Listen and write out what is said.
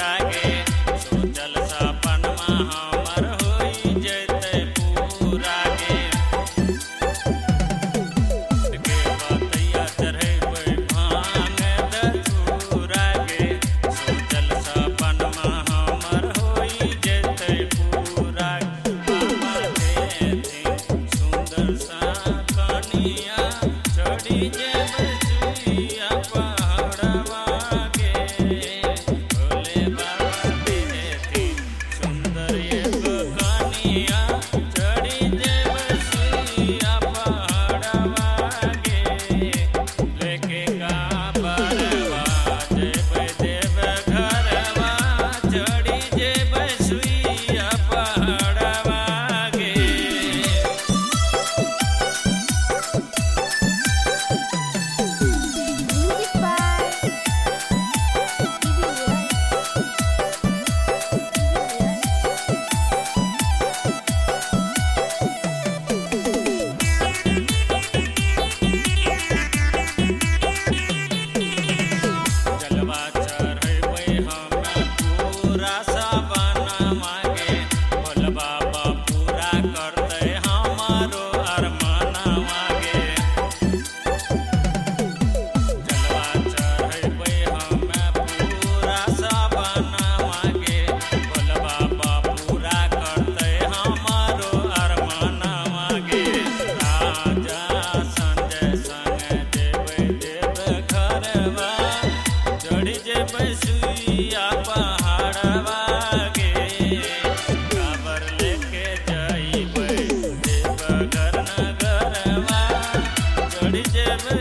पूरा गे। सोचल सपनमा हमर होई जैतै पूरा गे। के बतैया चढ़ेबै भांग धतूरा गे। सोचल सपनमा हमर होई जैतै पूरा। बाबा देथिन सुन्दर सा कनिया, चढ़ी जेबै सुइया पहाड़वा गे। भोले बाबा देथिन सुन्दर एगो कनिया, चढ़ी जेबै सुइया पहाड़वा गे। लेके कांवरवा जेबै देव घरवा, चढ़ी जेबै सुइया पहाड़वा गे। Music by TV Milan. जलवा चढ़ेबै हमे पूरा सपनमा गे। भोला बाबा पूरा करतै हमारो अरमानवा गे। जलवा चढ़ेबै हमे पूरा सपनमा गे। भोला बाबा पूरा करतै हमारो अरमानवा गे। राजा संजय संगे जेबै देव घरवा, चढ़ी जेबै सुइया पहाड़वा गे। कांवर लेके जइबै देव घर नगरवा, चढ़ी जेबै।